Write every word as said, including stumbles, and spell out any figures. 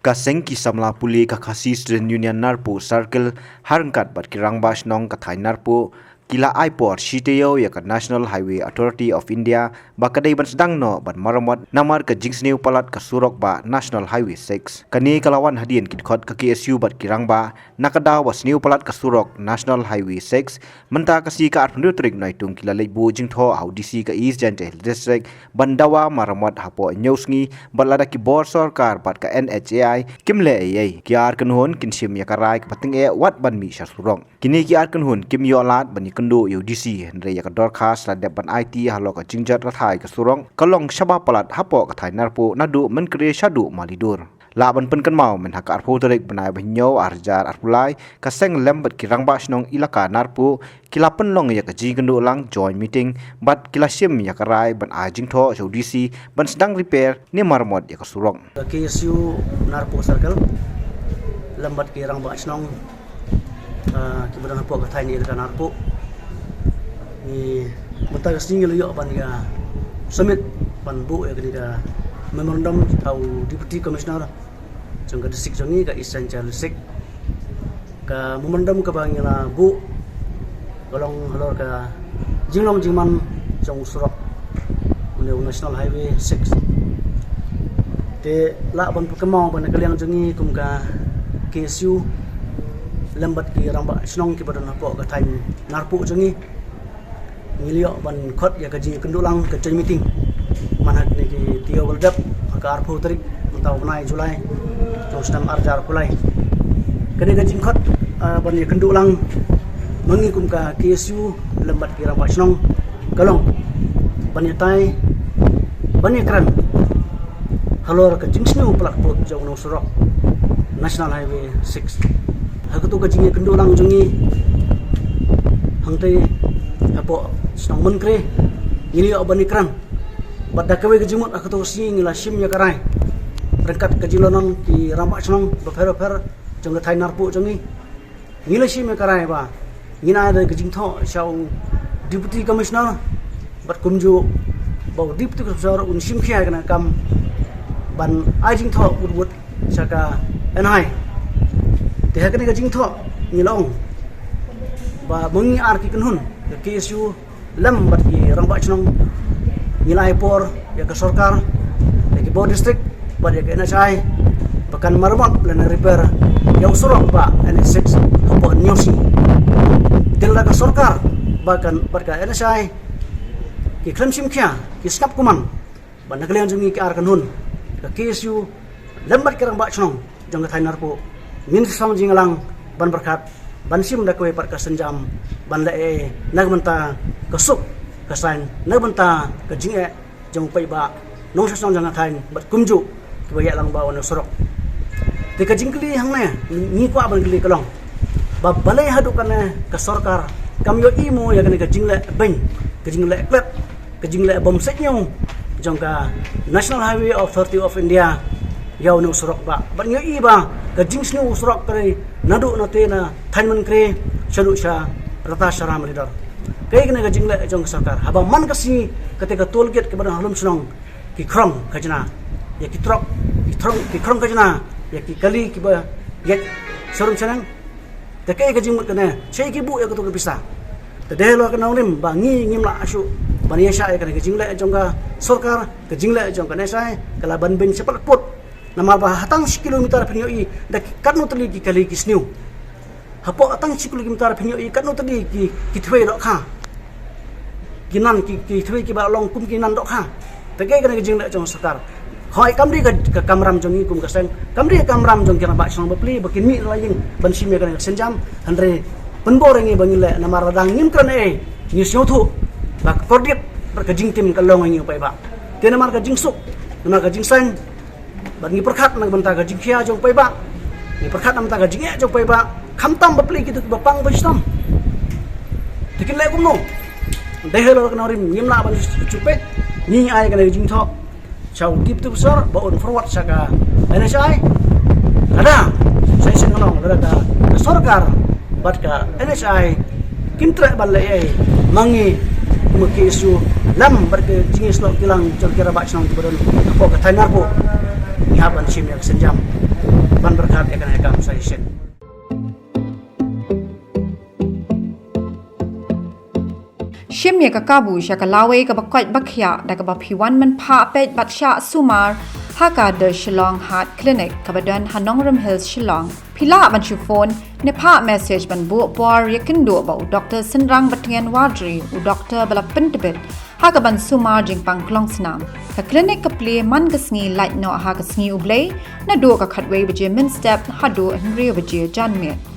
Ka seng ki samla pule ka Khasi Student Union Narpuh Circle, ha ryngkat bad ki rangbah shnong ka thaiñ Narpuh, ki la ai por shi taïew ïa ka National Highway Authority of India ba ka dei ban sdang noh ban maramot namar ka jingsniew palat ka surok ba National Highway six. Kane ka la wan hadien ki dkhot ka K S U bad ki rangbah na ka daw ba sniew palat ka surok National Highway six. Mynta ka sngi ka arphew tarik Naitung ki la leit buh jingthoh ha u D C ka East Jaintia Hills District ban dawa maramot hapoh hynñiew sngi, bad lada ki bor sorkar bad ka N H A I kim leh ei ei, ki ar kynhun kin shim ïa ka rai kaba tyngeh wat ban mih sha surok. Kine ki ar kynhun kim ïoh lad ban ïakynduh ïa u D C, hynrei ïa ka dorkhas la dep ban aiti halor ka jingjot rathai ka surok ka long shaba palat hapoh ka thaiñ Narpuh naduh Mynkre shaduh Malidur. Lah ban pynkynmaw, mynha ka arphew tarik bnai ba hynñiew, ar hajar arphew lai, ka seng lem bad ki rangbah shnong Elaka Narpuh ki la pynlong ïa ka jingïakynduh lang, joint meeting, bad ki la shim ïa ka rai ban ai jingthoh sha u D C ban sdang repair ne maramot ïa ka surok. Ka K S U Narpuh Circle lem bad ki rangbah shnong, ah, kiba don hapoh ka thaiñ Elaka Narpuh, ngi mynta ka sngi ngi la ïoh ban ïa submit ban buh ïa kane ka memorandum ha u Deputy Commissioner jong ka district jong ngi, ka East Jaintia Hills District. Ka memorandum kaba ngi la buh ka long halor ka jinglong jingman jong u surok, une u National Highway six. Te lah ban pynkynmaw ba na ka liang jong ngi kum ka K S U lem bad ki rangbah shnong kiba don hapoh ka thaiñ Narpuh jong ngi, ngi la ïoh ban khot ïa ka jingïakynduh lang, ka joint meeting, man ha kine ki taïew ba la dep, ha ka arphew tarik mynta u bnai July, jong u snem ar hajar arphew lai. Kane ka jingkhot, ah, ban ïakynduh lang ma ngi kum ka K S U lem bad ki rangbah shnong ka long ban ïatai, ban ïakren halor ka jingsniew palat pud jong une u surok National Highway six. Ha kato ka jingïakynduh lang jong ngi hangtei hapoh shnong Mynkre, ngi la ïoh ban ïakren bad da kawei ka jingmut ha kato ka sngi ngi la shim ïa ka rai ryngkat ka jinglong ki rangbah shnong bapher bapher jong ka thaiñ Narpuh jong ngi. Ngi la shim ïa ka rai ba ngin ai da ka jingthoh sha u Deputy Commissioner, bad kumjuh ba u Deputy Commissioner un shim khia ïa kane ka kam ban ai jingthoh wut wut sha ka N H I. Te ha kane ka jingthoh ngi la ong ba ma ngi ar ki kynhun ka K S U lem bad ki rangbah shnong ngi la ai por ïa ka sorkar, ïa ki bor district bad ïa ka N H I ba kan maramot lane repair ïa u surok ba N H six hapoh hynñiew sngi. Te lada ka sorkar ba kan, bad ka N H I ki khlem shim khia, ki sngap kumne, ba na ka liang jong ngi ki ar kynhun ka K S U lem bad ki rangbah shnong jong ka thaiñ Narpuh ngin sa song jingïalang ban pyrkhat ban shim da kawei pat ka sienjam ban leh ei ei na ka bynta ka suk ka saiñ, na ka bynta ka jingeh jong u paidbah nongshong shnong jong ka thaiñ bad kumjuh kiba ïalang bad une u surok. Te ka jingkylli hangne ngi kwah ban kylli ka long ba balei haduh katne ka sorkar kam ïohi mo ïa kane ka jingleh beiñ, ka jingleh klet, ka jingleh bym sait ñiew jong ka National Highway Authority of India ïa une u surok ba, bad ngi ïohi ba ka jingsniew u surok ka dei naduh nate na thaiñ Mynkre shaduh sha rta sha Malidur. Kaei kane ka jingleh jong ka sorkar? Haba man ka sngi kata ka toll gate kaba don ha Lumshnong ki khrong khajna ïa ki trok, ki khrong, ki khrong khajna ïa ki kali kiba ïaid sharum shaneng. Te kaei ka jingmut kane? Shaei ki buh ïa kato ka pisa? Te dei halor ka nongrim ba ngi ngim lah shuh ban ïaishah ïa kane ka jingleh jong ka sorkar, ka jingleh jong ka N H I ka la ban beiñ shaphang pud. Namar ba ha tang shi kilometer phin ïohi da katno tylli ki kali ki sniew. Hapoh tang shi kilometer phin ïohi katno tylli ki, ki thwei dohkha. Ki nan ki, ki thwei kiba long kum ki nan dohkha. Te kaei kane ka jingleh jong sorkar? Hooid, kam dei ka, ka kamram jong ngi kum ka seng, kam dei ka kamram jong ki rangbah shnong bapli ba kin mih na la ïing ban shim ïa kane ka sienjam. Hynrei pynbor ïa ngi ba ngin leh, namar lada ngim kren ei ei ngi sngewthuh ba ka kordit bad ka jingtim ka long ïa ngi u paidbah. Te namar ka jingsuk, namar ka jingsaiñ, bad ngi pyrkhat na ka bynta ka jingkhia jong u paidbah, ngi pyrkhat na ka bynta ka jingeh jong u paidbah, khamtam bapli kito kiba pang ba shitom. Te kin leh kumno? Dei halor ka nongrim ngim lah ban shu peit, ngi ai kane ka jingthoh sha u Deputy Commissioner ba un forward sha ka N H I. Lada, sa shisien nga ong, lada ka, ka sorkar bad ka N H I kim treh ban leh ei ei, ma ngi kum ka K S U lem bad ka jingïasyllok kilang jong ki rangbah shnong kiba don hapoh ka thaiñ Narpuh, ngi hap ban shim ïa ka sienjam. ban pyrkhat ïa kane ka kam sa shisien. Shim ïa ka kabu sha ka lawei kaba koit ba khiah da kaba phi wan mynphah peit bad shah sumar ha ka The Shillong Heart Clinic kaba don ha Nongrum Hills, Shillong. Phi lah ban shu phone ne phah message ban buh por ïakynduh bad u Doctor Synrang Batngen Wardri, u doctor ba la pyntbit ha ka ban sumar jingpang klong snam. Ka clinic ka plie man ka sngi lait noh ha ka sngi U Blei, naduh ka khatwei baje mynstep haduh hynriew baje janmiet.